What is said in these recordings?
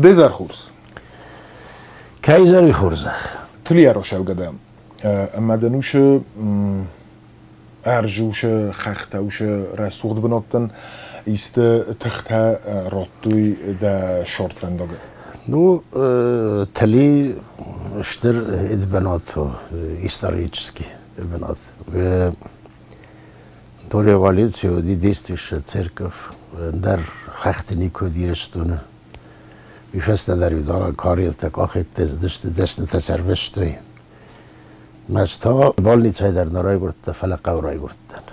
Дезӕр хорз. Кӕй зӕри хорзӕх? Тлиаро шӕвгӕдӕ ӕмӕ дын усы ӕрзусы хӕхтӕ усы рӕсугъд бынӕттӕн исты тыхтӕ радтой дӕ шортвӕндагы? Ну, Тали стыр бынат у, исторический бынат. До революции уыди действующая церковь, ӕндӕр хӕхты никуы уыд Ирыстоны. Уый фӕстӕ дӕр иу карелтӕ къахеттӕ цыдысты, дӕснытӕ сӕрвыстой. Мӕз та больницӕйы дӕр нӕ райгуырдтӕн, фӕлӕ хъӕуы райгуырдтӕн.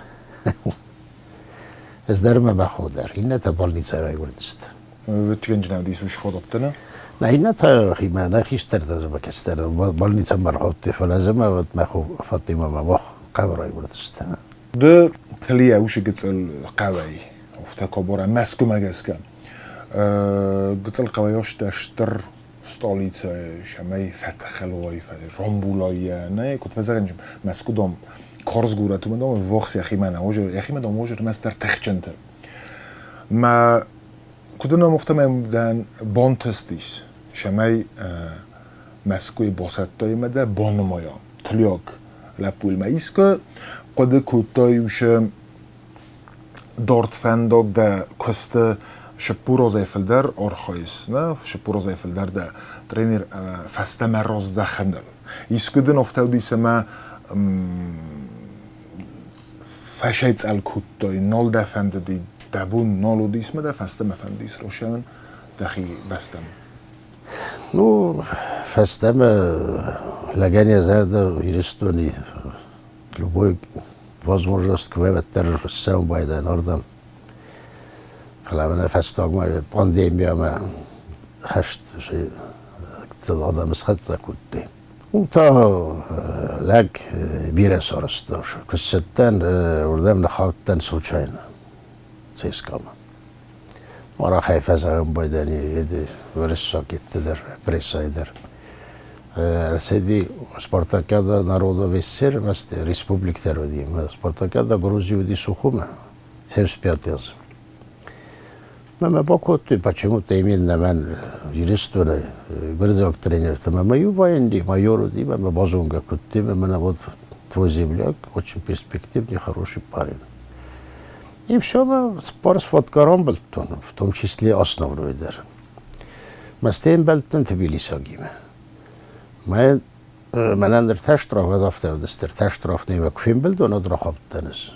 Ӕз дӕр ӕмӕ мӕ хо дӕр. Иннӕтӕ больницӕйы райгуырдысты. Ветчигӕнджынӕ уыдис уый сфодоттӕ? Нӕ иннӕтӕ химӕ, нӕ хистӕртӕ ӕмӕ кӕстӕр больницӕмӕ ӕрхаудтой, фӕлӕ ӕз ӕмӕ вот мӕ хо Фатимӕ мӕ мах хъӕуы райгуырдысты. Ды Тлийӕ уыцы гыццыл хъӕуӕй, афтӕ кобора Мӕскуымӕ гӕсгӕ, гыццыл хъӕуӕй остӕ стыр столицӕ сӕмӕй фӕтыхӕлой, ромбулой, нӕ, куыд фӕзӕгъӕн, Мӕскуы дом хорз горӕт, уымӕн дом ввахс йӕхимӕ нӕ ожы, йӕхимӕ дом ожы ӕрмӕстдӕр тыхджынты. Мӕ куыд ном афтӕмӕй дӕн бантыстис, сӕмӕй Мӕскуыйы бацӕттӕимӕ дӕ банымайа тлиаг лӕппуимӕ искуы хъуыды кодтай уышы дард фӕндаг дӕ куысты 40 азӕй фылдӕр архайыс, нӕ? 40 азӕй фылдӕр дӕ тренер фӕстӕмӕ раздӕхыныл. Искуы дын афтӕ уыдис ӕмӕ фӕсӕйцъӕл кодтай, нал дӕ фӕндыди, дӕ бон нал уыдис мӕ дӕ фӕстӕмӕ фӕндис росӕн дӕхи бӕстӕм? Ну, фӕстӕмӕ лӕгӕн йӕ зӕрдӕ Ирыстони любой возможность куы уӕддӕр ссӕуын байдайын ардӕм. Фӕлӕ мӕнӕ фӕстагмӕ пандемиямӕ хӕст адӕмы схӕццӕ кодтой. Уым та лӕг бирӕ сарӕзта. Куы ссыдтӕн, уырдӕм ныххаудтӕн случайно ЦСКА-мӕ. Арӕхӕй фӕзӕгъын байдайӕни еди уырыссаг етте дӕр, прессӕйы дӕр. Ӕрцыди Спартакиада народов СССР республиктӕ уыди. Спартакиада Грузии уыди Сухумы, 75 азы. Мӕ бакодтой почему-то именно мӕн Ирыстоны гуырдзиаг тренертӕ. Мӕ иу военный майор уыди, мӕ базонгӕ кодтой, мӕнӕ вот твой земляк, очень перспективный, хороший парень. И все, пар сфоткар рамбылдтон, в том числе основной дӕр. Мӕ фембӕлдтӕн Тбилисагимӕ. Мӕ мӕнӕн ӕртӕ штраф афтӕ уыдысты, ӕртӕ штраф немӕ куы фембӕлдон, уӕд рахаудтӕн ӕз.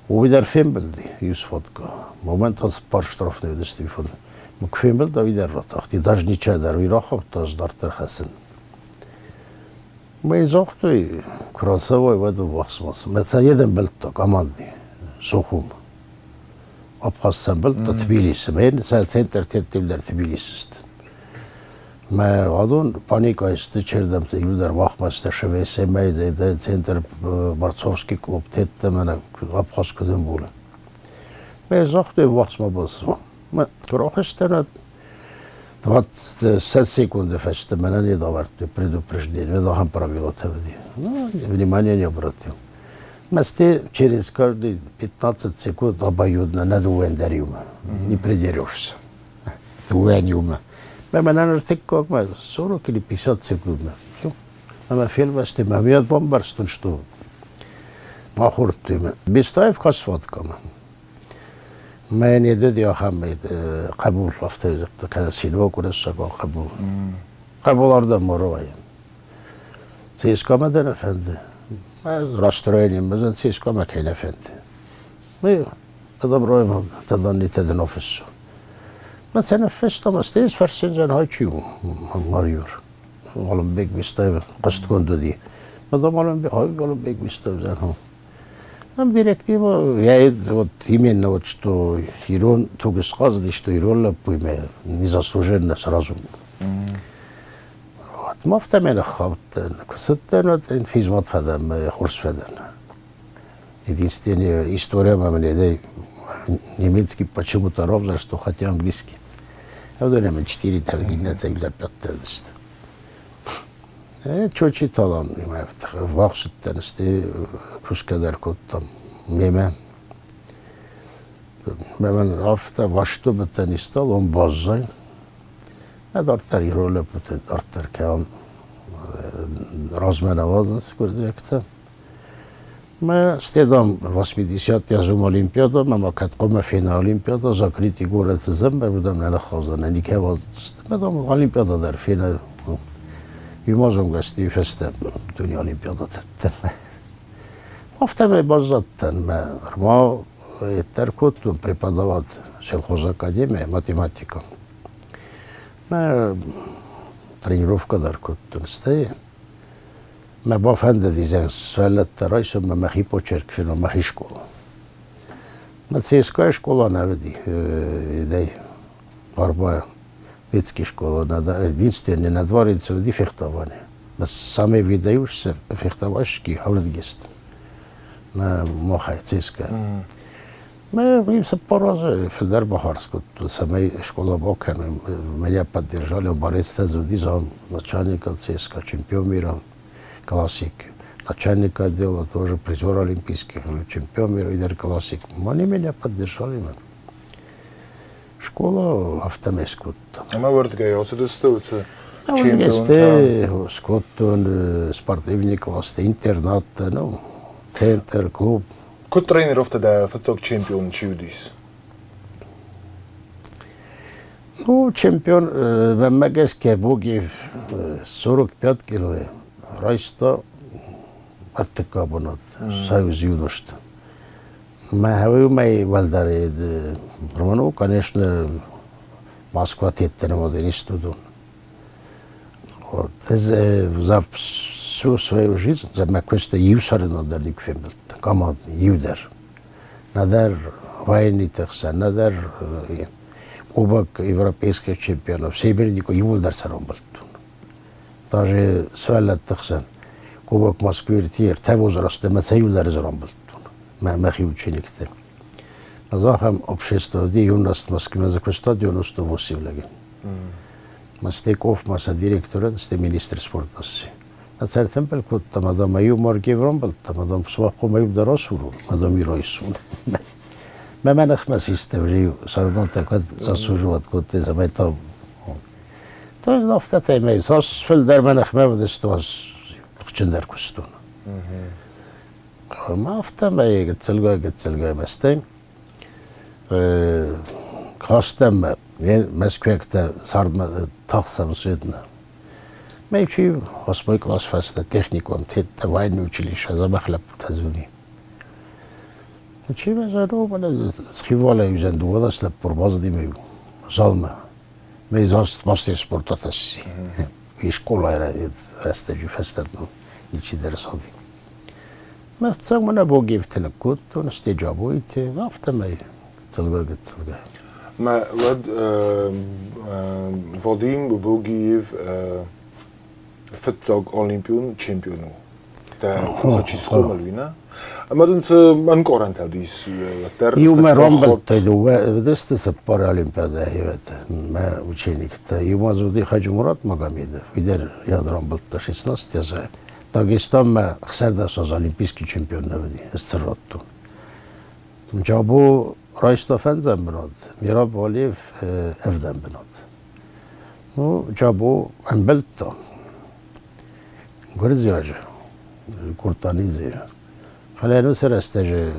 Уый дӕр фембӕлди, иу сфотка. Моментон цыппар штраф не уыдысты Куы фембӕлд, уый дӕр ратахти. Даже ничего дӕр уый рахаудта, ӕз дарддӕр хӕцын. Мӕ загътой, куы рацӕуай, уӕд ӕввахс бацу. Мӕ сӕ йе ӕмбӕлттӕ команди Сухум. Абхаз сӕмбӕлдта Тбилисы. Мӕ сӕ центр теттил дӕр Тбилисы сты. Мӕ адон паникӕ сты, чердӕмты иу дӕр махмӕ сты ШВСМ, центр борцовский клуб тетте мӕнӕ Абхаз куыд ӕмбулы. Мӕ загътой, ӕввахсмӕ бацу. Мӕ куы рахызтӕн, 20 секунды фӕстӕ мӕнӕн не давӕрдтой предупреждение, ахӕм правилотӕ уыди. Ну, внимание не обратил. Мӕсты через каждые 15 секунд обоюдно на дыууӕ дӕр иумӕ. Не придерешься. Дыууӕ иумӕ. Мӕ мӕнӕн ӕртыккагмӕ 40 или 50 секундмӕ. Все. Ӕмӕ фелвӕсти мӕ мӕ бамбӕрстон, что бахордтой мӕ. Бестаев касфаткамӕ. Мӕ не дӕди ахӕм хъӕбул афтӕ кӕнӕ синок уырыссаг хъӕбул. Хъӕбул ардӕм моровай. ЦСКА-мӕ дӕ нӕ фӕнды? Расстроение мӕ ЦСКА-мӕ кӕй нӕ фӕнды. Мы подоброем тогда не тогда офису. Мӕ цӕ ныффыстам, стӕй фӕрсындзӕн хай чи у майор. Олымбег Бестаев хъуыстгонд уыди. Мадам Олымбег, ой, Олымбег Бестаев, Нам директива, я вот именно вот что ирон туг схазды, что ирон лӕппуимӕ незаслуженно сразу. Вот, ма афтӕмӕй ныххаудтӕн. Куы цыдтӕн, уӕд физмат фӕдӕн, хорз фӕдӕн. Единственная история мӕ мне немецкий почему-то равзӕрстой, хотя английский. Уыдон четыре иннӕтӕ пӕттӕ уыдысты. Чочи талан вахс уыдтӕн, стӕй кусгӕ дӕр кодтам мемӕ. Мӕнӕн афтӕ вастубыдтӕн стал, он баззай. Дарддӕр ирон лӕппутӕ дарддӕр кӕм размӕ нӕ уадзынц гуырдзиӕгтӕ. Мӕ стедам 80 азым олимпиада, мӕ ма кӕд хъуамӕ фена олимпиада, закрытый горӕты зӕм, уыдам нӕ ныххаудзӕн, никӕй уадздзысты. Мӕ дам олимпиада дӕр фена. Иумазон гӕсты фӕстӕ дуне олимпиадаты. Афтӕмӕй баззадтӕн мӕ ма дӕр кодтон преподавать сельхозакадемия математика. Мӕ тренировка дӕр кодтон. Стӕй мӕ бафӕндыди сывӕллӕттӕ райсом мӕ мӕхи почерк фенон мӕхи скъола. Мӕ ЦСКА-йы скъола нӕ уыди, идӕй Барбая детский школа, единственный на дворе уыди фехтование. Мӕ самый выдающийся фехтовальщики Хаврдгест. Мӕ мохӕй ЦСКА. Мӕ им цыппар азы фылдӕр бахардз кодтон, цӕмӕй скъола бакӕнон. Меня поддержали, Борец уыди зам начальника ЦСКА, чемпион мира, классик. Начальник отдела тоже призер олимпийских, чемпион мира, и классик. Они меня поддержали. Школа афтӕмӕй скодта. Ӕмӕ уырдыгӕй ацыдысты уыцы чемпионтӕ? Скодтон спортивный класстӕ, интернаттӕ, ну, центр, клуб. Куыд тренировтӕ дӕ фыццаг чемпион чи уыдис? Ну, чемпион, мӕнмӕ гӕсгӕ Богиев 45 килойы райста ӕртыккаг бынат Союз юношты. Мӕ уымӕй уӕлдӕр, ну, конечно, Москва теттен уыд институтон. Вот. За всю свою жизнь за мӕ куысты иу сӕры дӕр никуы фембӕлдтӕн, командный, иу дӕр. Нӕдӕр войныты хсӕн, нӕдӕр Кубок европейских чемпионов, Севернико иууылдӕр сӕ рамбылдтон. Даже сывӕллӕтты хсӕн Кубок Москвы ӕртӕ возрасты мӕ сӕ иу дӕр ӕз рамбылдтон, мӕхи учениктӕ. Ахӕм общество уыди юность Москвы, ӕз куыста 98 лӕги. Мастеков ма сӕ директорӕн, сте министр спорта сси. Цӕртӕмпел кодта, мадам иу маргев рамбылдта, мадам сывах хъуамӕ иу дӕр асурон, мадам иу райсон. Мӕ мӕ ныхмӕ систа, уже сӕрдонтӕ куыд заслуживать кодтой, цӕмӕй та То афтӕтӕй мӕ цас фылдӕр мӕ ныхмӕ уыдысты, уас тыхджындӕр куыстон. Ӕмӕ афтӕмӕй гыццылгай гыццылгай бӕстӕй кастӕн мӕ мӕскуыйӕгтӕ цардмӕ тагъд цӕуынц. Мӕ чи восьмой класс фӕстӕ техникум, теттӕ, военный училище, дзӕбӕх лӕппутӕ дзы уыди. Чи мӕ зӕронд, мӕнӕ Цхинвалӕй уыдзӕн 12 лӕппу ӕрбацыди мӕ иу залмӕ. Мӕ мастер спорта сси. И скъолайы рӕстӕджы фӕстӕ ничи дӕр цыди. Мӕ фыццаг мӕнӕ Богиевты ныккодтон, стӕй Джабойты, афтӕмӕй гыццылгай гыццылгай. Мӕ уӕд Вадим Богиев фыццаг олимпион чемпион у. Дӕ къухы чи схъомыл, уый нӕ? Ӕмӕ дын цы ӕнкъарӕнтӕ уыдис уӕддӕр? Иумӕ рамбылдтой дыууӕ, уыдысты цыппар олимпиадӕйы мӕ учениктӕ. Иумӕ дзы уыди Хаджимурат Магомедов, уый дӕр йӕ рамбылдта 16 азы. Дагестанмӕ 16 азы олимпийский чемпион нӕ уыди, ӕз цы радтон. Джабо райста фӕндзӕм бынат, Мираб Валиев ӕвдӕм бынат. Ну, Джабо ӕмбӕлдта гуырдзиаджы, Куртанидзе. Фӕлӕ уыцы рӕстӕджы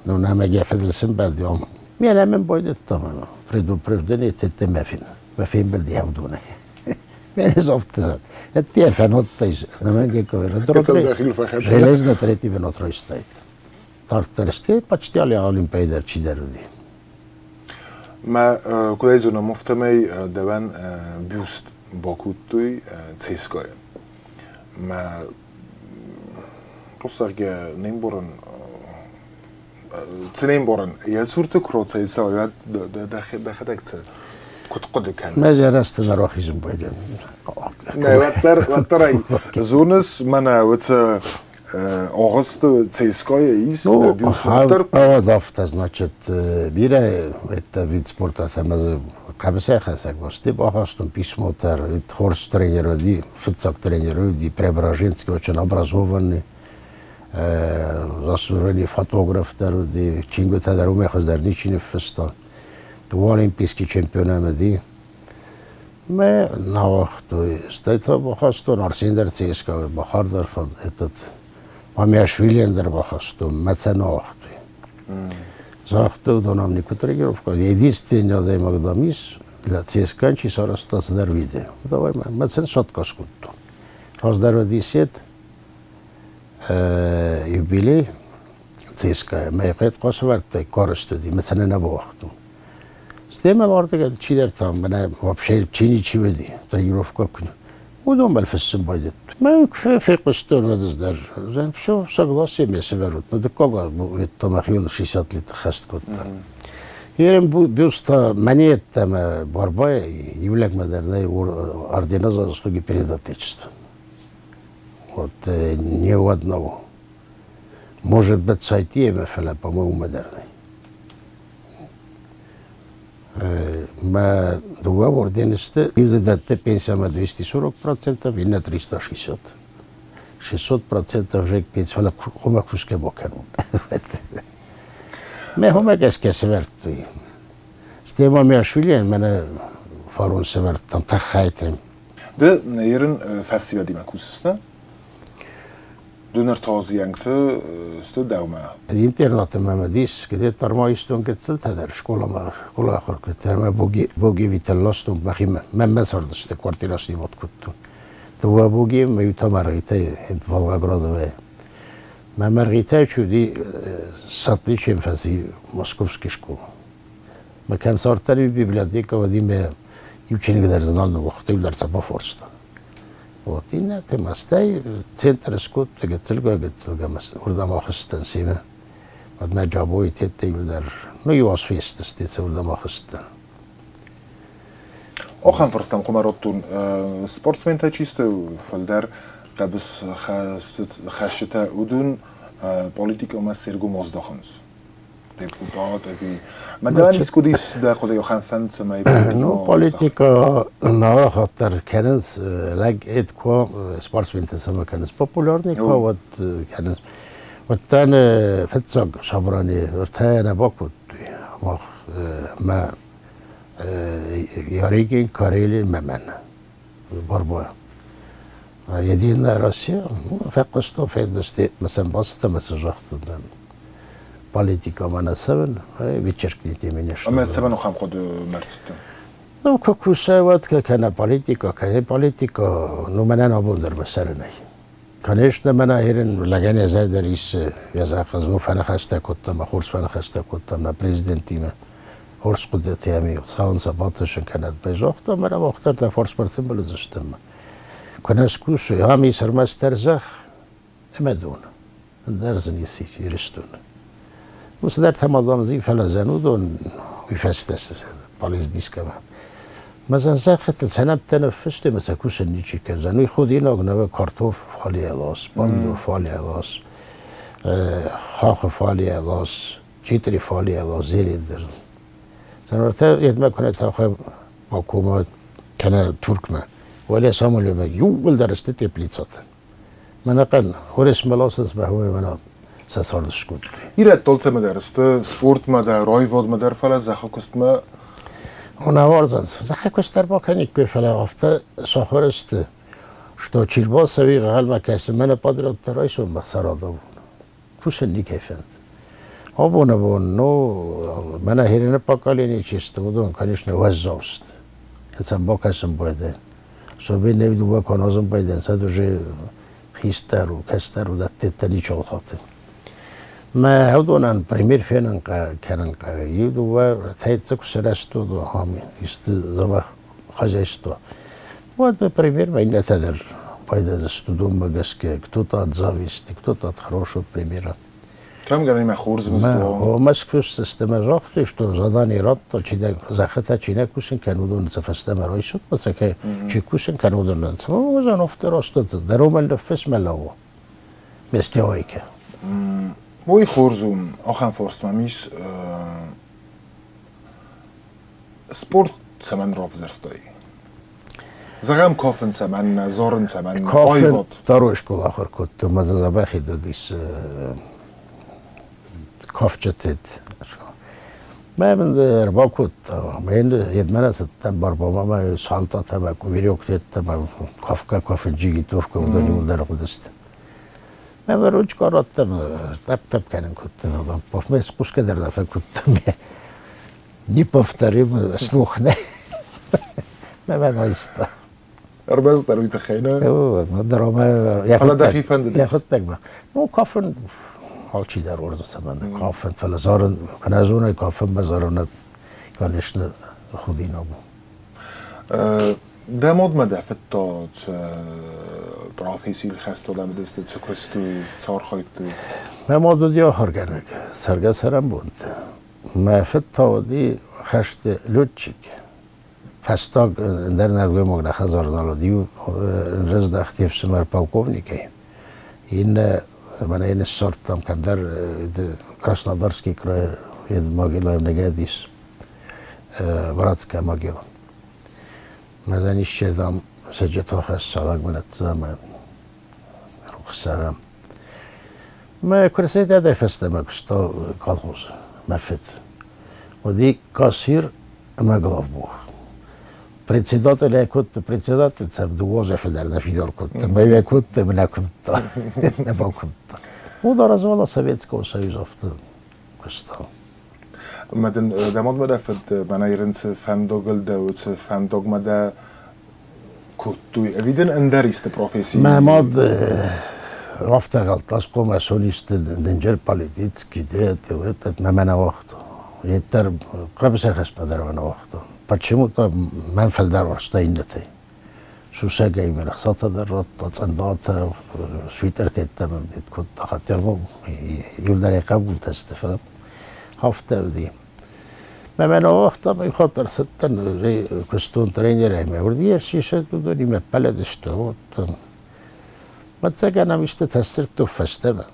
ну, нӕмӕ йӕ фӕдыл сӕмбӕлди ам. Ме мын байдыдта предупреждение тетте мӕ фен. Мӕ фембӕлди ӕвдонӕй. Мӕ зофтызат. Это феноттай, нӕмӕ Железно третий бынат райстайт. Дарддӕр сте почти олимпиада дӕр чидӕр уыди. Мӕ куыд ӕй зонӕм, афтӕмӕй дӕуӕн бюст бакодтой ЦСКА-йы. Мӕ Руссагӕ не мбарын, цы не мбарын, йӕ цурты куы рацӕйцӕуа, уӕд дӕхӕдӕг цы куыд хъуыды кӕныс? Мӕ зӕрӕсты нӕ рахизын байдайын. Нӕ, уӕддӕр ӕй зоныс, мӕнӕ уыцы агъуысты ЦСКА-йы ис Ну, бюст уӕддӕр. Афтӕ, значит, бирӕ это вид спорта ӕмӕ дзы хъӕбысӕй хӕцӕг басты бахастон письмо дӕр. Хорз тренер уыди, фыццаг тренер уыди, Преображенский, очень образованный, заслуженный фотограф дӕр уыди, чингуытӕ дӕр уымӕй хуыздӕр ничи ныффыста. Дыууӕ олимпийский чемпион уыди. Мӕ науагътой. Стӕй та бахастон Арсен дӕр ЦСКА, Бахар дӕр, этот, Мамиашвилийӕн дӕр бахастон, мӕ сӕ науагътой. Загътой, уыдон ам никуы тренировка. Единственный адӕймаг дам ис, для ЦСКА чи сарӕзта цыдӕр видео. Давай, мӕ сӕ сотка скодтон. Раздӕр уыди юбилей ЦСКА. Мӕ хъӕд хъасывӕрдтай карысты, мӕ сӕ нӕ бауагътон. Стемӕ ардыгӕй чидӕр там, мӕнӕ вообще чи ничи уыди, тренировка куы. Уыдон мӕ фыссын байдыдтой. Мӕ фехъуыстон уӕд дӕр. Все, согласие ме сӕвӕрут. Ну, дыккаг мӕхиуыл 60 лет хӕст кодта. Ерем бюста мӕне борьба, иу лӕгмӕ дӕр нӕй ордена за заслуги перед Отечеством. Вот ни у одного. Может быть, сойти, фӕлӕ, по-моему, дӕр нӕй. Мӕ дыууӕ ордены сты. Иу дзы дӕтты пенсиямӕ 240%, иннӕ 360. 600% уже пенсия, фӕлӕ хъуамӕ кусгӕ ма кӕнон. Мӕ хомӕ гӕсгӕ сӕвӕрдтой. Стӕй Мамиашвилийӕн мӕнӕ фарон сӕвӕрдтам тӕххӕйтӕм. Ды ерын фӕсивӕдимӕ кусыс, нӕ? Ды ныр тазиӕнгты сты дӕумӕ. Интернаты мӕм уыдис, где-то ӕрмаистон гыццылтӕ дӕр скъоламӕ, скъола ахуыр кодтой. Ӕмӕ Богевитӕ ластон мӕхимӕ. Мӕнмӕ цардысты, квартира снимать кодтон. Дыууӕ Богийы мӕ иу та Мӕргъитӕй, Волгоградовӕй. Мӕ Мӕргъитӕй чи уыди, с отличием фӕци московский школа. Мӕ кӕм цардтӕн, библиотека уыди, мӕ иу чиныг дӕр дзы нал ныууагъта, иу дӕр сӕ бафорста. Вот, иннӕтӕ ма стӕй центр скодтой гыццылгай-гыццылгай, уырдӕм ахызтӕн семӕ. Уӕд мӕ Джабойы теттӕ иу дӕр, ну, иу аз фесты, уырдӕм ахызтӕн. Ахӕм фарстам хъуамӕ радтон спортсментӕ чи сты, фылдӕр хъӕбыс хӕсджытӕ, уыдон политикӕмӕ се ргом аздахынц. Депутат ӕви мӕ дӕн искуыд ис дӕ хъуыды ахӕм фӕнд, цӕмӕй Ну, политика науахаттар кӕнынц, лӕг эд куы спортсментӕ цӕмӕ кӕнынц популярный куы, уӕд кӕнынц. Уӕдтӕн фыццаг собрание ӕртӕ нӕ бакодтой. Мах мӕ Ярыгин, Карелин, мӕмӕн. Борьба. Единая Россия, фехъуыстон, федысты, мӕ сӕм бацыдтӕн, мӕ сын загътон, политикӕмӕ нӕ цӕуын, вычеркните меня. Ӕмӕ цӕмӕн ахӕм хъуыды ӕрцыдтӕ? Ну, куы кусай, уӕд кӕнӕ политика, кӕнӕ политика, ну, мӕнӕн абон дӕр мӕ сӕры нӕй. Конечно, мӕнӕ ерын лӕгӕн йӕ зӕрдӕ риссы, йӕ зӕххӕз, ну, фӕныхӕстӕ кодтам, хорз фӕныхӕстӕ кодтам нӕ президентимӕ. Хорз хъуыдытӕ ми, Хуыцау сӕ батысын кӕнӕд. Мӕ загъта, мӕнӕ мах дӕр дӕ фарсмӕ уыдзыстӕм. Куы нӕ скусой, ам ис ӕрмӕстдӕр зӕхх ӕмӕ дон. Ӕндӕр дзы ницы ис Ирыстоны. Ну, цыдӕртӕ ма дам зи, фӕлӕ зӕн уыдон уый фӕстӕ полиздискӕмӕ. Мӕ зӕн зӕххытыл сӕ нӕмттӕ ныффыстой, мӕ сӕ кусын ничи кӕндзӕн. Уый худинаг нӕ картоф фалейӕ лас, помидор фалейӕ лас, хахы фалейӕ лас, читри фалейӕ лас, зелень дӕр. Зӕнвӕртӕ йедмӕ куы нӕ тӕхы Бакумӕ кӕнӕ Туркмӕ, уӕле самолетмӕ иууылдӕр сты теплицӕты. Мӕнӕ хъӕн Уырысмӕ ласынц мӕ мӕнӕ сӕ цард скодтой. Ирӕттыл цӕмӕ сты спортмӕ дӕр, аивадмӕ дӕр, фӕлӕ зӕххы куыстмӕ Уӕрдзӕнц. Зӕххы куыст дӕр бакӕниккой, фӕлӕ афтӕ сахуыр сты, что чи рбацӕуы ӕнхъӕлмӕ кӕсы, мӕнӕ подрядтӕ райсом мӕ сарадавон. Кусын никӕй фӕнды. Абоны бон, ну, мӕнӕ херины поколение чи сты, уыдон, конечно, уӕззау сты. Сӕм бакӕсын байдайын. Особенно иу дыууӕ куы аназын байдайын, сӕ уже хистӕр у, кӕстӕр у, дӕттӕ ничол хаты. Мӕ уыдонӕн пример фенын кӕнын хъӕуы. Иу дыууӕ тӕйцы куы сырӕзт, уыдон ахӕм исты дзӕбӕх хозяйство. Уӕд пример иннӕтӕ дӕр байдайдзысты уыдонмӕ гӕсгӕ, кто-то от зависти, кто-то от хорошего примера. Кӕм гӕнӕн хорз Мӕскуы мӕ загътой, что задание радта, чи зӕххытӕ чи нӕ кусын кӕны, уыдоны сӕ фӕстӕмӕ райсут, ма чи кусын кӕны, уыдонӕн. Уызӕн афтӕ раст, дӕр уымӕн ныффыс мӕ лӕуу. Местевайка. Уый хорз у, ахӕм фарст мӕм ис. Спорт цӕмӕн равзӕрстай? Зӕгъӕм, кафын цӕмӕн, зарын цӕмӕн, Кафын аивад? Второй школа ахуыр кодтон, мӕ дзы дзӕбӕх уыдис кафджыты. Мӕ мын ӕрбакодта, мӕ йын йедмӕ рацыдтӕн барбамӕ, мӕ салтатӕ, мӕ кувирёктӕ, мӕ кафгӕ кафын джигитовкӕ, уыдон иуылдӕр хъуыдысты. Мӕ мӕ ручка радтам, тӕп-тӕп кӕнын кодтон, уыдон. Мӕ хъусгӕ дӕр нӕ фӕкодтон. Неповторим слух нӕ. Мӕ мӕ айста. Ӕрмӕстдӕр уый тыххӕй, нӕ? Дӕр ӕмӕ Фӕлӕ дӕхи фӕндыдис? Йӕхӕдӕг Ну, кафын алчидӕр уарзы цӕмӕн кафын, фӕлӕ зарын, куы нӕ зонай кафынмӕ зарын, конечно, худинаг у. Дӕ мадмӕ дӕ фыдта профессийыл хӕстыл ӕмӕ цы куыстой, цы архайдтой? Мӕ мад уыди ахуыргӕнӕг, цӕргӕ-цӕрӕнбонты. Мӕ фыд та уыди хӕсты летчик. Фӕстаг ӕндӕр нӕлгоймаг нӕ хӕдзары нал уыд. Иу раздӕхт йе фсымӕр полковникӕй, иннӕ мӕнӕ йын ссардтам кӕмдӕр Краснодарский край могила ныгӕд ис, братская могила. Мӕзӕн исчердӕм сӕджытохӕс салаг бынӕттӕ ӕмӕ рухссагӕм. Мӕ куырсӕй фӕстӕмӕ куыста колхозы, мӕ фыд. Уыди кассир ӕмӕ главбух. Председатель кодта, председатель цӕм дыууӕ фылдӕр нӕ фидар кодта, мӕ кодта, мӕ нӕ куымдта, нӕ бакуымдта. Ну, развала Советского Союза афтӕ куыста. Мӕ дын дӕ мадмӕ дӕ фыд мӕнӕ ирын цы фӕндогыл дӕ, цы фӕндогмӕ дӕ кодтой, ӕви дын ӕндӕр исты професси? Мӕ мад афтӕ гъӕлтас хъуамӕ солисты дынджыр политический деятель, этот мӕ мӕнӕ уагъта. Йеддӕр хъӕбысӕйхӕстмӕ дӕр мӕ нӕ уагъта. Почему-то мӕн фылдӕр уарзта иннӕтӕй. Сусӕгӕй мын ӕхцатӕ дӕр радта, цъындатӕ, свитертӕ мын кодта, хотя иуылдӕр йӕ хъӕбултӕ сты, фӕлӕ афтӕ уыди. Мӕ мӕнӕ уагъта, мӕ хатт ӕрцыдтӕн, куыстон тренерӕй, мӕ уырдыгӕй ӕрсисӕг уыдонимӕ ппӕлыдысты. Вот ӕвӕццӕгӕн ӕм истытӕ сдзырдтой фӕстӕмӕ.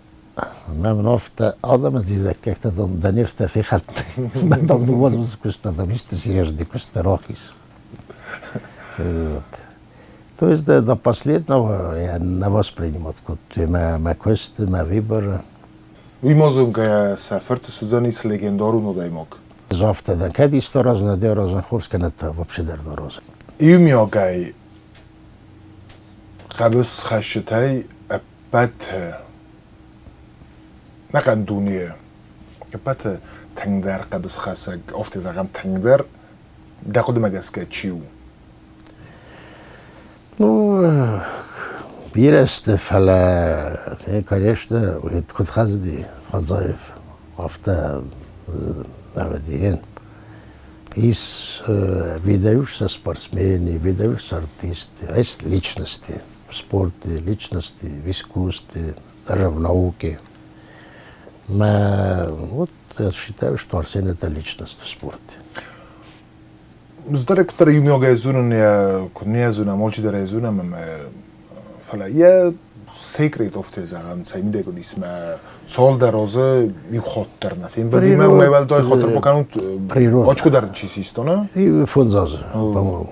Мӕ мын афтӕ адӕмы дзидзӕггӕгтӕ дам дӕ нервтӕ фехӕлдтой. Мӕ дам ныууадз уыцы куыстмӕ, дам исты серьезный куыстмӕ рахиз. Вот. То есть до последнего я не воспринимал мӕ, мӕ куыст, мӕ выбор. Уый ма зонгӕйӕ сӕ фырт суыдзӕнис легендарон адӕймаг. Афтӕ дӕн, кӕд исты аразын, ӕдде аразын хорз, кӕнӕ та вообще дӕр нӕ аразын. Иумиагӕй хъӕбысхӕстытӕй ӕппӕт ӕнӕхъӕн дунейы ӕппӕты тынгдӕр хъӕбысхӕцӕг, афтӕ зӕгъӕм, тынгдӕр дӕ хъуыдымӕ гӕсгӕ чи у? Ну, бирӕ сты, фӕлӕ, конечно, куыд хӕцыди Фадзаев, афтӕ ӕвӕдийӕн. Есть выдающиеся спортсмены, выдающиеся артисты, а есть личности в спорте, личности в искусстве, даже в науке. Вот я считаю, что Арсен это личность в спорте. Здӕр куыддӕр иумиагӕй дзурын, йӕ куыд не зонӕм, алчидӕр ӕй зонӕм ӕмӕ фӕлӕ йӕ секрет афтӕ зӕгъӕм, цӕй мидӕг уыдис мӕ цалдӕр азы иу хатт дӕр нӕ фембӕлди мӕ уымӕй уӕлдай хатыр бакӕнут очко дӕр чи систа, нӕ? 5 азы, по-моему.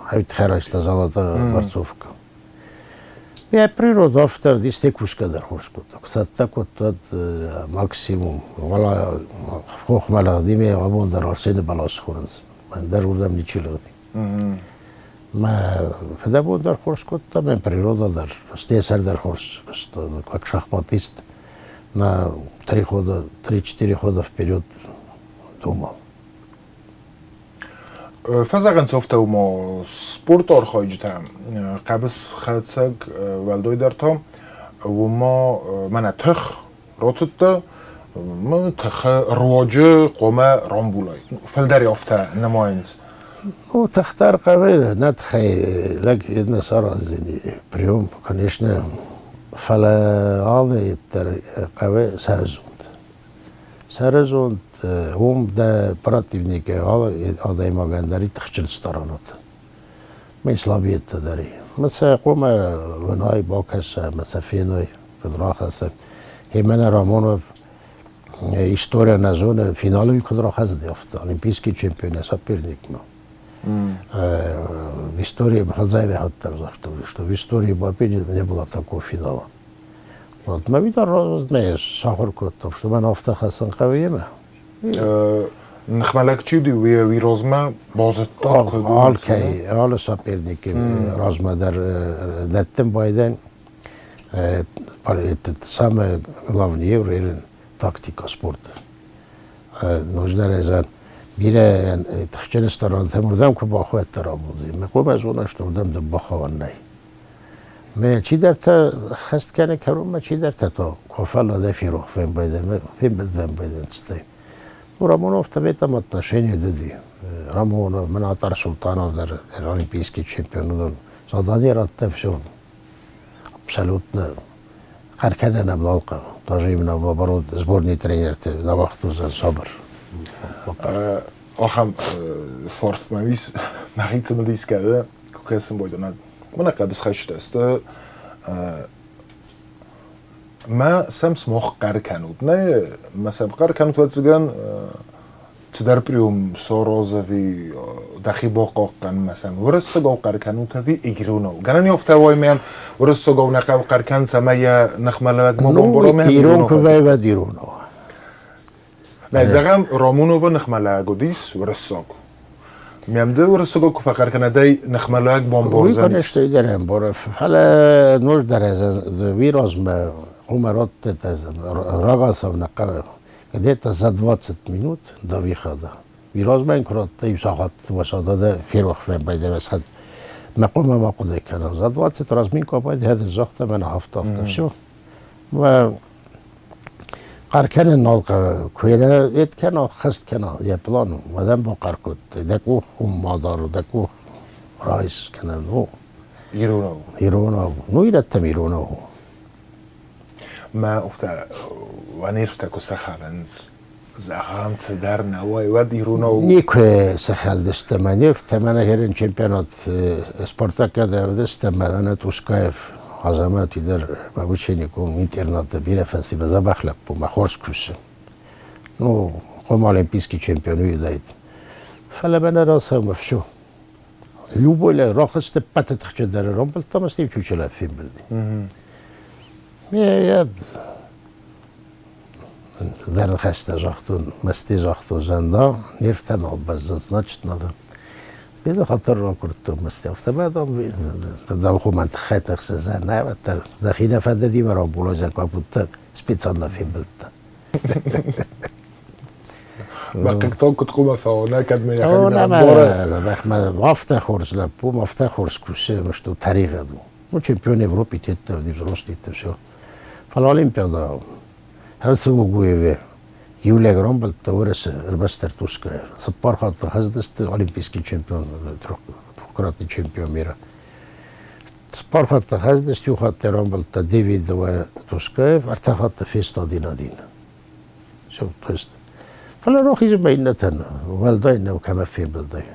Хӕрӕгтӕ золотая борцовка. Йӕ природа афтӕ уыдис, те кусгӕ дӕр хорз кодта. Куы цӕттӕ кодта, максимум. Уӕлӕ хохмӕ лыгъди, ме абон дӕр Арсены бӕлас хонынц. Мӕн дӕр уырдӕм ничи лыгъди. Мӕ фыдӕбон дӕр хорз кодта, мӕ природа дӕр, слесарь дӕр хорз куыста, как шахматист на три хода, три-четыре хода вперед думал. Фӕзӕгъынц афтӕ ма спорты архайджытӕ хъӕбысхӕцӕг уӕлдайдӕр та уымӕ мӕнӕ тых рацыдтӕ тыхы руаджы хъуамӕ рамбулай. Фылдӕр афтӕ нымайынц. Ну, тых дӕр хъӕуы, нӕ тыхӕй лӕг нӕ сараздзӕни прием, конечно, фӕлӕ алы дӕр хъӕуы сӕрызонд. Сӕрызонд, уым дӕ противник алы адӕймагӕн дӕр и тыхджын сторонаты. Мӕ слабиеттӕ дӕр и. Мӕ сӕ хъуамӕ уынай, бакӕса, мӕ сӕ феной, куыд рахӕца. Мӕнӕ Рамонов история нӕ зоны, финалы куыд рахӕцыди, афтӕ, олимпийский чемпион соперникмӕ. В истории Хадзаеве загъта, что в истории борьбы не было такого финала. Вот, мӕ уый дӕр мӕ сахуыр кодтам, что мӕн афтӕ хӕцын хъӕуы йемӕ. Ныхмӕлӕг чи уыди, уый размӕ базыдта, куыд у? Алкӕй, алы соперники размӕ дӕр дӕттын байдайын. Самое главное тактика спорта. Нужно резан бирӕ тыхджын сторонтӕм уырдӕм куы бахуӕдта рамулдзи. Мӕ хъуамӕ зона, что уырдӕм дӕр бахауӕн нӕй. Мӕ чидӕртӕ хӕст кӕны кӕронмӕ, чидӕртӕ та куы фӕлладӕй ферох фембӕлдӕн, фембӕлдӕн Ну, Рамонов-то в этом отношении дыди. Рамонов, Минатар Султанов дӕр олимпийский чемпион уыдон. Задание радта все абсолютно хъӕр кӕнӕн ӕм нал хъӕуы. Даже именно наоборот сборный тренерты навахтузӕн сабыр. Ахӕм фарст мӕм ис, мӕхи цымыдис кӕны, куы кӕсын байдайон. Мӕнӕ хъӕбысхӕстытӕ сты. Мӕ сӕм смох хъӕр кӕнут. Нӕ, мӕ сӕм хъӕр кӕнут, ӕвӕццӕгӕн, цыдӕр прием сорозови дӕхи бахъахъхъӕн мӕ сӕм уырыссагау хъӕр кӕнут ӕви иронау? Гӕнӕн афтӕ уай, мӕн уырыссагау нӕ хъӕуы хъӕр кӕн, цӕмӕй йӕ ныхмӕлӕуӕг ма бамбара, мӕ Ирон куы вӕйвӕд иронау. Нӕ, зӕгъӕм, Рамуновы ныхмӕлӕуӕг уыдис уырыссаг. Мӕм ды уырыссагау куы фӕхъӕр кӕнай, дӕ ныхмӕлӕуӕг бамбардзӕнис. Уый, конечно, дӕр ӕмбары. Фӕлӕ ноджыдӕр уый размӕ хъуамӕ радтӕ рагацау нӕ хъӕуы где-то за 20 минут до выхода. Уый размӕ йын куы радта иу сахат дыууӕ ферох фембӕлдӕ схӕд. Мӕ хъуамӕ ма хъуыды кӕнон. За 20 разминку абайд загъта мӕнӕ афтӕ, афтӕ, все. Хъӕр кӕнын нал хъӕуы. Куы йӕ кӕна, хӕст кӕна йӕ план у. Уӕд ӕм бахъӕр кодтой, дӕ къух уым ма дар, дӕ къух райс кӕнӕ ну. Иронау. Иронау. Ну, ирӕттӕм иронау. Мӕ уфтӕ уӕ куы сӕхӕлынц, зӕгъӕм, цыдӕр нӕ уай, уӕд иронау. Никуы сӕхӕлдысты мӕ нервтӕ, мӕнӕ херен чемпионат Спартакада уыдысты, мӕнӕ Тускаев Азӕмӕт дӕр мӕ учеником интернаты бирӕ фӕци, мӕ дзӕбӕх лӕппу, мӕ хорз кусы. Ну, хъуамӕ олимпийский чемпион уыдаид. Фӕлӕ мӕнӕ рацӕуы все. Любой лӕг рахызт ӕппӕты тыхджындӕр рамбылдта ӕмӕ стӕй чучелӕ фембӕлди. Ме цыдӕр ныхӕстӕ загътон, мӕсти загътон, зӕнда, нервтӕ нал бӕззынц, значит, надо. Стӕй дзы хатыр ракуырдтон мӕсти. Афтӕ мӕ дам, дам хъуымӕн тыххӕй тыхсы, нӕ, уӕддӕр дӕхи нӕ фӕндыди мӕ рамбулой, как будто специально фембӕлдтӕ. Мӕ куыд хъуамӕ фӕуа, кӕд мӕ йӕхӕдӕг мӕ афтӕ хорз лӕппу, афтӕ хорз кусы, что тӕригъӕд у. Ну, чемпион Европы тетте, взрослый, все. Фӕлӕ Олимпиада Хӕлцымугуеве иу лӕг рамбылдта Уӕрӕсе ӕрмӕстдӕр Тускаев. Цыппар хатты хӕцыдысты олимпийский чемпион, трехкратный чемпион мира. Цыппар хатты хӕцыдысты, иу хатт рамбылдта Девидова Тускаев, ӕртӕ хатты фесты один-один. Все, то есть фӕлӕ рахизынмӕ иннӕтӕн уӕлдай нӕу кӕмӕ фембӕлдӕй.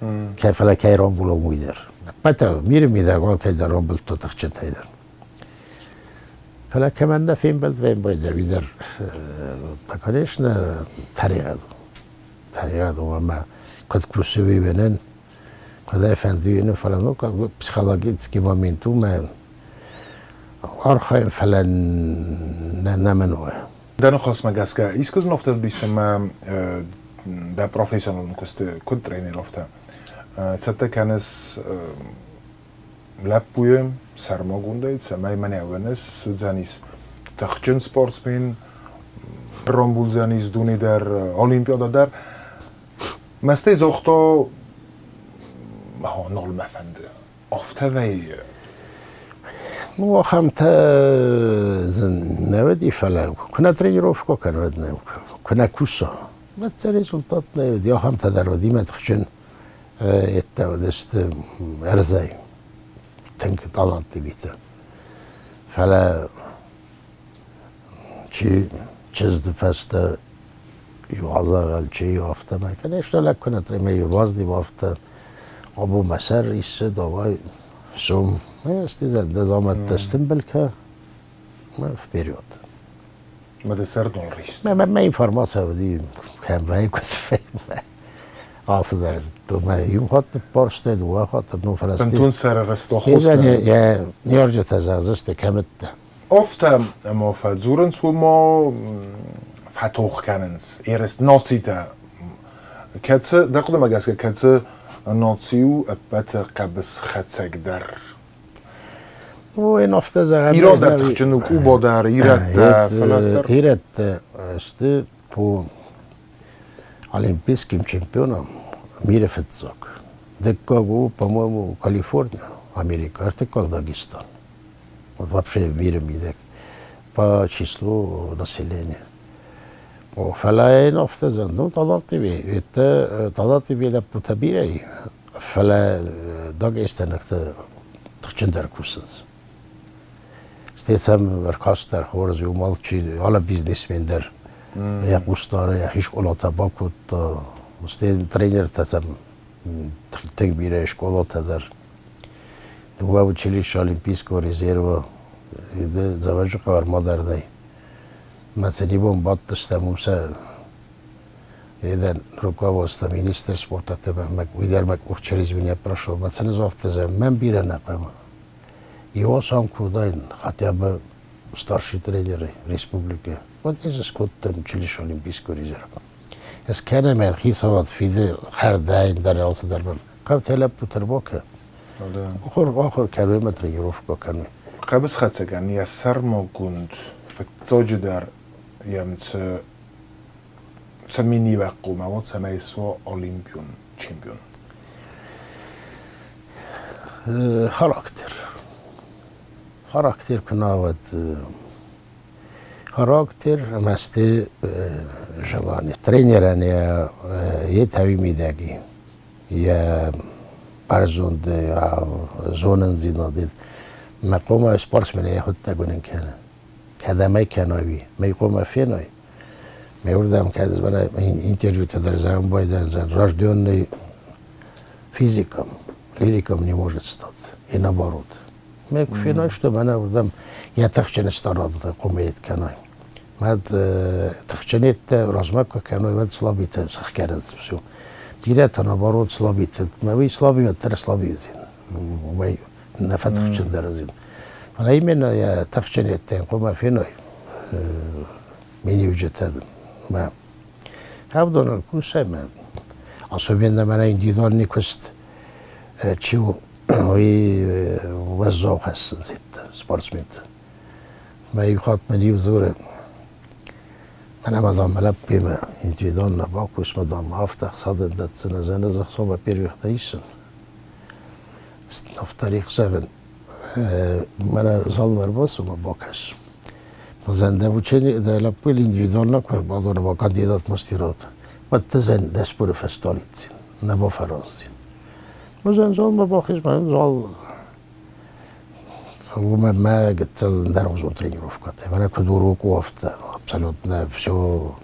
Кӕй фӕлӕ кӕй рамбулон, уый дӕр. Ӕппӕт миры мидӕг алкӕй дӕр рамбылдта тыхджынтӕй дӕр. Фӕлӕ кӕмӕн нӕ фембӕлд фембӕлдӕй, уый дӕр, конечно, тӕригъӕд у. Тӕригъӕд у ӕмӕ куыд кусы уый уынын, куыд ӕй фӕнды уынын, фӕлӕ ну, как бы психологический момент у мӕ архайын, фӕлӕ нӕ мӕн у. Дӕ ныхасмӕ гӕсгӕ, искуы афтӕ уыдис ӕмӕ дӕ профессионалон куысты куыд тренер, афтӕ цӕттӕ кӕныс лӕппуйы сӕрмагондӕй, цӕмӕй мӕнӕ уыныс, суыдзӕнис тыхджын спортсмен, рамбулдзӕнис дуне дӕр, олимпиада дӕр. Мӕстӕй загъта, нал мӕ фӕнды. Афтӕ вӕййы. Ну, ахӕмтӕ дзы нӕ уыди, фӕлӕ куы нӕ тренировкӕ кӕны, уӕд нӕ, куы нӕ куса, уӕд результат нӕ уыди. Ахӕмтӕ дӕр уыди, мӕ тыхджын еттӕ уыдысты ӕрдзӕй тынг талантты битӕ. Фӕлӕ чи чызджы фӕстӕ иу азӕгъӕл, чи афтӕмӕй, конечно, лӕг куы нӕ тренер, базди афтӕ абон мӕ сӕр иссы, давай, сом. Дӕ дзаумӕттӕ стымбыл кӕ, вперед. Мӕ дӕ сӕр нал риссы? Мӕ мӕ информаци уыди, кӕм вӕййы, куыд вӕййы. Алцыдӕр зыдтон. Мӕ иу хатт ныппӕрстай, дыууӕ хатты, ну, фӕлӕ Бынтон сӕрӕгӕстӕ Йӕ ныййарджытӕ зӕгъдзысты, кӕмыдтӕ. Афтӕ ӕмӕ фӕдзурынц, уымӕ фӕтох кӕнынц ерыс нацитӕ Кӕцы, дӕ хъуыдымӕ гӕсгӕ, кӕцы наци у ӕппӕты хъӕбысхӕцӕгдӕр? Ну, ин афтӕ зӕгъӕн. Ирон дӕр тыхджын у, Къубо дӕр, ирӕттӕ, фӕлӕ дӕр. Ирӕттӕ сты по олимпийским чемпионам мире фыццаг. Дыккаг у, по-моему, Калифорния, Америка, ӕртыккаг Дагестан. Вот вообще в мире мидӕг по числу населения. Фӕлӕ йын афтӕ зӕгъ, ну, Талативи, это Талативи лӕппутӕ бирӕ и, фӕлӕ дагестанӕгтӕ тыхджындӕр кусынц. Стӕй сӕм ӕркаст дӕр хорз, иу алчи, алы бизнесмен дӕр йӕ хъус дары, йӕхи скъолатӕ бакодта, стӕй тренертӕ сӕм тынг бирӕ скъолатӕ дӕр. Дыууӕ училище Олимпийского резерва Дзӕуӕджыхъӕу ӕрмадӕр нӕй. Мӕ цӕдибон бадтыстӕм уым сӕ еден руководство, министр спорта уый дӕр мӕ къух через меня прошел. Мӕ цӕны афтӕ мӕн бирӕ нӕ хъӕуы. Его сам куыдаин хотя бы старший тренер республики. Вот я скодтам училище Олимпийского резерва. Ez кӕнӕм хицауад фиды хӕрдӕй дӕр алцыдӕр. Хъӕутӕ лӕппутӕ рбакӕ. Ахуыр ахуыр кӕнуй ӕмӕ тренировкӕ кӕнуй. Хъӕбысхӕцӕгӕн йӕ сӕрмагонд фыццаджыдӕр йӕм цы цы миниуӕг хъуамӕ уа, цӕмӕй суа олимпион чемпион? Характер. Характер куы нӕ уӕд характер ӕмӕ сты желание. Тренерӕн йӕ йе тауи мидӕги йӕ бӕрзонд зонындзинад мӕ хъуамӕ спортсмен йӕхуыдтӕг уынын кӕны. Кӕдӕм ӕй кӕной, уый. Мӕ хъуамӕ феной. Мӕ уырдӕм кӕд интервьютӕ дӕр зӕгъын байдайдзӕн, рожденный физиком, лириком не может стать. И наоборот. Мӕ куы феной, что мӕнӕ уырдӕм йӕ тыхджын старадтӕ хъуамӕ кӕной. Мӕд тыхджынеттӕ размӕ куы кӕной, уӕд слабитӕ сӕхгӕнынц все. Бирӕтӕ наоборот слабитӕ. Мӕ уый слабый уӕддӕр слабый уыдзӕн. Уымӕй нӕ фӕтыхджындӕр уыдзӕн. Фӕлӕ именно йӕ тыхджынеттӕ хъуамӕ феной миниуджытӕ мӕ Авдоныл кусӕм. Особенно мӕнӕ индивидуальный куыст чи у, уый уӕззау хӕссынц спортсментӕ. Мӕ иу хатт мын иу дзуры, мӕнӕ ма дам мӕ лӕппуимӕ индивидуально бакус, ма дам афтӕ ӕхца дын дӕтдзынӕ, ӕз ӕнӕ ӕхца во-первых нӕ исын. Во-вторых, зӕгъын, мӕнӕ залмӕ ӕрбацу ма бакӕс. Зӕн дӕ учение дӕ лӕппуйыл индивидуально куы ӕрбадон ӕмӕ кандидат мастерот, уӕд дӕ зӕн дӕ споры фӕсталидзин, нӕ бафӕраздзин. Зӕн залмӕ бахиз, мӕ зал уымӕ мӕ гыццыл ӕндӕргъуызон тренировкӕтӕ. Мӕнӕ куыд урок у, афтӕ абсолютно все.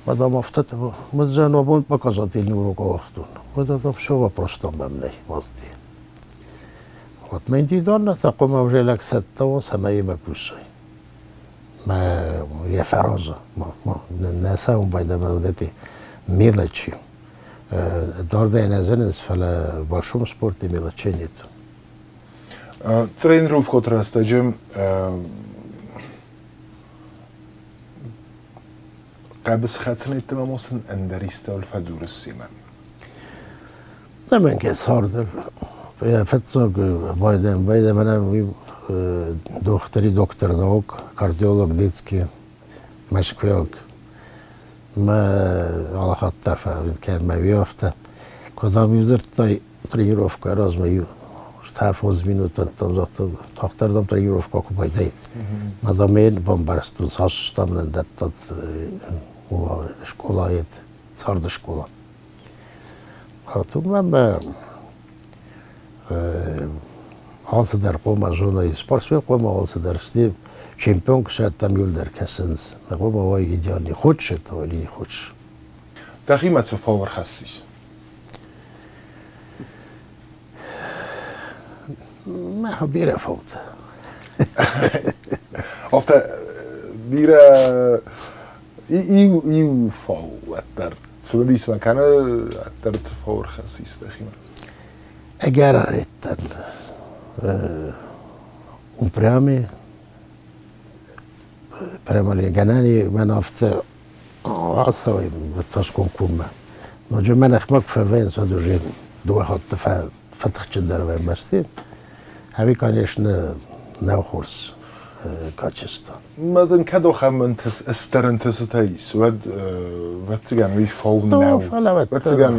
Мадам афтӕ мыдзӕн абон показательный урок ауагътон. Вот это все вопрос там мӕм нӕй уазди. Вот мӕ индивидуально та хъуамӕ уже лӕг цӕттӕ уа, цӕмӕй йемӕ кусай. Мӕ йӕ фӕраза. Нӕ цӕуын байдӕмӕ вот эти мелочи. Дардӕй нӕ зынынц, фӕлӕ в большом спорте мелочей нет. Тренировкӕты рӕстӕджы хъӕбысхӕцын йеддӕмӕ ма сын ӕндӕр истӕуыл фӕдзурыс семӕ? Нӕмӕнгӕ царды фыццаг байдӕм байдӕм мӕнӕ уый дохтыри доктор наук, кардиолог детский, мӕскуыйаг. Мӕ алыхатт дӕр фӕкӕн мӕ афтӕ. Куыд ам-иу дзырдтай тренировкӕ размӕ иу 5 минут ӕддӕм загъта, тагъддӕр тренировкӕ куы байдаид. Мадам бамбӕрстон, цас там нын дӕттат скъолайы, царды скъола. Уымӕн алцыдӕр хъуамӕ зоной, спортсмен хъуамӕ алцыдӕр сты, чемпион куы сӕттӕм иуылдӕр кӕсынц. Хъуамӕ уай идеальный, хочешь этого или не хочешь. Дӕхимӕ цы фау ӕрхӕссис? Мӕ бирӕ фаутӕ. Афтӕ бирӕ иу иу фау уӕддӕр цымыдисмӕ кӕны, уӕддӕр цы фау ӕрхӕссис дӕхимӕ? Ӕгӕр арӕдтӕн упрямый, прямо гӕнӕн мӕн афтӕ Ацӕуӕм Тосконкуммӕ. Ноджы мӕ ныхмӕ куы фӕвӕййынц, уӕд уже дыууӕ хатты фӕтыхджындӕр вӕййы мӕсты. Ӕви, конечно, нӕу хорз качество. Мадын кӕд ахӕм стыр ӕнтыстытӕ ис, уӕд ӕвӕццӕгӕн уый фау нӕу. Ӕвӕццӕгӕн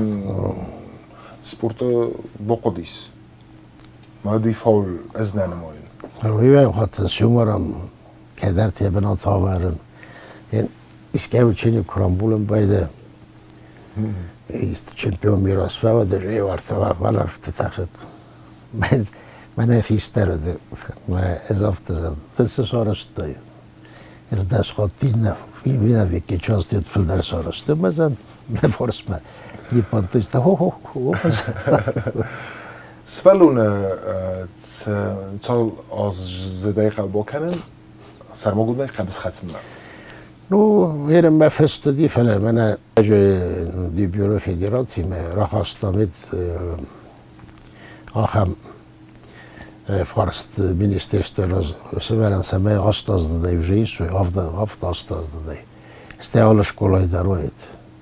спорты бахъуыдис. Мад уый фау ӕз нӕ нымайын. Уый хатт сюмором кӕдӕрты йӕ бынат ӕвӕрын. Искӕй ученик куы рамбулын байдайы, чемпион мира сфӕуӕд, уӕлӕрвты тӕхӕд. Мӕнӕ хистӕр уыд, ӕз афтӕ зӕгъын, ды цы сарӕзтай? Ӕз дӕс хатты иннӕ веке часто фылдӕр сарӕзтон, мӕ зӕн мӕ фарсмӕ не понтуйста, хо-хо-хо. Сывӕллоны цал аздзыдӕй хъӕуы бакӕнын сӕрмагондӕй хъӕбысхӕцынмӕ? Ну, верен мӕ фестади, фӕлӕ мӕнӕ бюро федерацимӕ рахастам ахӕм фарст министерство раз сӕвӕрӕн, цӕмӕй 8 аздзыдӕй уже ис, 7 8 аздзыдӕй. Стӕй алы скъолайы дӕр уаид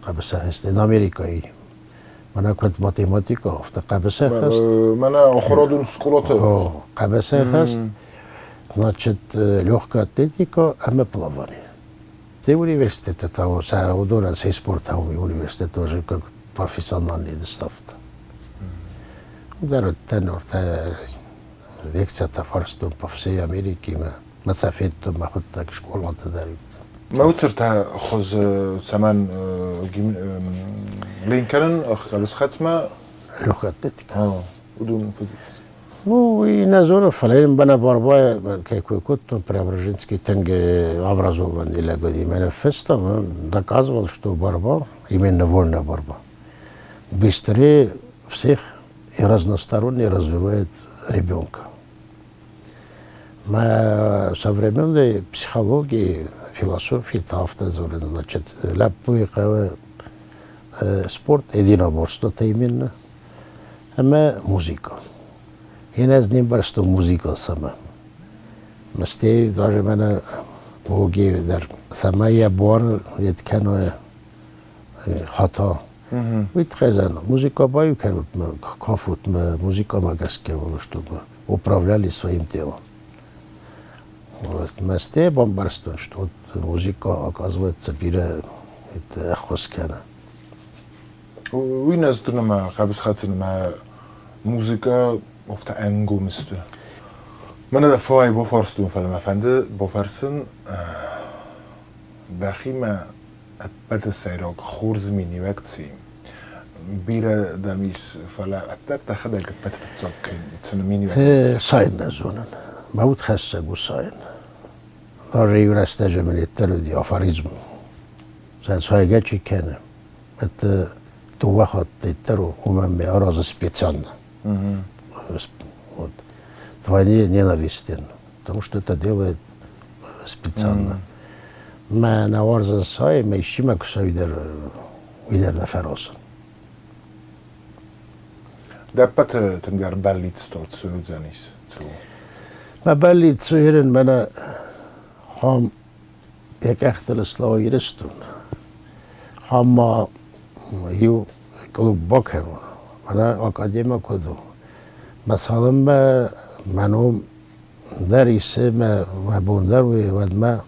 хъӕбысӕхӕст. Америкӕйы мӕнӕ куыд математика, афтӕ хъӕбысӕхӕст. Мӕнӕ ахуырадон скъолаты? Хъӕбысӕхӕст, значит, легкая атлетика ӕмӕ плавание. Те университеты та сӕ уыдонӕн сӕ спорт университет тоже как профессиональный доставка. Дӕр уыдтӕн ортӕ лекциятӕ фарстон по всей Америке, мӕ сӕ федтон мӕхуыдтӕг скъолаты дӕр. Мӕ уыцыртӕ хуыз цӕмӕн ленк кӕнын хъӕбысхӕцмӕ? Легкая атлетика. Уыдон. Ну, и нӕ зонын, фӕлӕ йын бӕнӕ борьба, кӕй кой кодтон, Преображенский тынг образованный лӕг уыди. Мӕнӕ фыста, доказывал, что борьба, именно вольная борьба, быстрее всех и разносторонне развивает ребенка. Мӕ современной психологии, философии та афтӕ дзуры, значит, лӕппуйы хъӕуы спорт, единоборство-то именно, ӕмӕ музыка. Ин ӕз не мбӕрстон музыка цӕмӕ. Стӕй даже мӕнӕ боги дӕр, цӕмӕй йӕ буар йед кӕной хата. Уый тыххӕй зӕгъын, музыка баиу кӕнут кафут музыкамӕ гӕсгӕ, чтобы управляли своим телом. Вот. Мӕ бамбӕрстон, что вот музыка, оказывается, бирӕ ӕххуыс кӕны. Уый нӕ зыдтон ӕмӕ хъӕбысхӕцын ӕмӕ музыкӕ афтӕ ӕнгом сты. Мӕнӕ дӕ фӕй бафарстон, фӕлӕ мӕ фӕнды бафӕрсын дӕхимӕ ӕппӕты сӕйраг хорз миниуӕг цы и? Бирӕ дӕм ис, фӕлӕ ӕппӕт дӕхӕдӕг ӕппӕт фыццаг цы миниуӕг? Сайын нӕ зонын. Мӕ удхӕссӕг у сайын. Даже иу рӕстӕджы мын дӕр уыди афоризм. Сайгӕ чи кӕны, это дыууӕ хатты дӕр уымӕн ме аразы специально. Вот. Двойне ненавистен, потому что это делает специально. Мӕ нӕ уарзын сай, мӕ исчи мӕ куы уый дӕр нӕ фӕразын. Дӕ ӕппӕты тынгдӕр бӕллицтӕ цы уыдзӕнис? Цы у? Мӕ бӕллиц ирын мӕнӕ хам йӕ къӕхтыл слӕууа Ирыстон. Хам ма иу клуб бакӕнон. Мӕнӕ академия куыд у. Мӕ цалынмӕ мӕ ном дӕр исы, мӕ бон дӕр уый, уӕдмӕ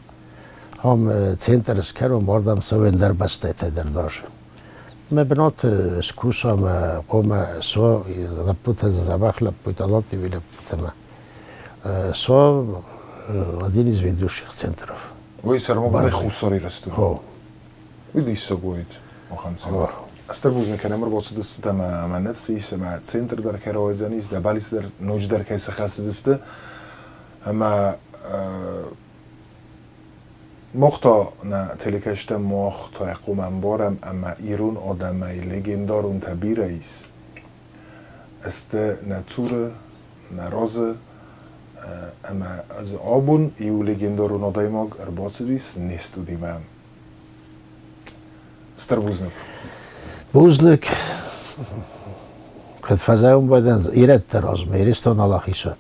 хам центр скӕнон, ардӕм цӕуӕн дӕр бӕстӕтӕ дӕр даже. Мӕ бынаты скуса мӕ хъуамӕ суа лӕппутӕ, дзӕбӕх лӕппутӕ, Латвийы лӕппутӕ мӕ суа один из ведущих центров. Уый сӕрмагондӕй Хуссар Ирыстон. О. Уый диссаг уаид ахӕм центр. Стыр бузныг кӕнӕм ӕрбацыдыстут ӕмӕ мӕ ныфс ис, ӕмӕ центр дӕр кӕй рауайдзӕнис, дӕ бӕллиц дӕр ноджыдӕр кӕй сыхӕцыдысты. Ӕмӕ мах та нӕ телекӕстӕм мах та хъуамӕ ӕмбарӕм, ӕмӕ ирон адӕмӕй легендаронтӕ бирӕ ис. Сты нӕ цуры, нӕ разы, ӕмӕ абон иу легендарон адӕймаг ӕрбацыдис не студимӕ. Стыр бузныг. Бузныг. Куыд фӕзӕгъын байдӕн, ирӕтты размӕ Ирыстон алахисӕд.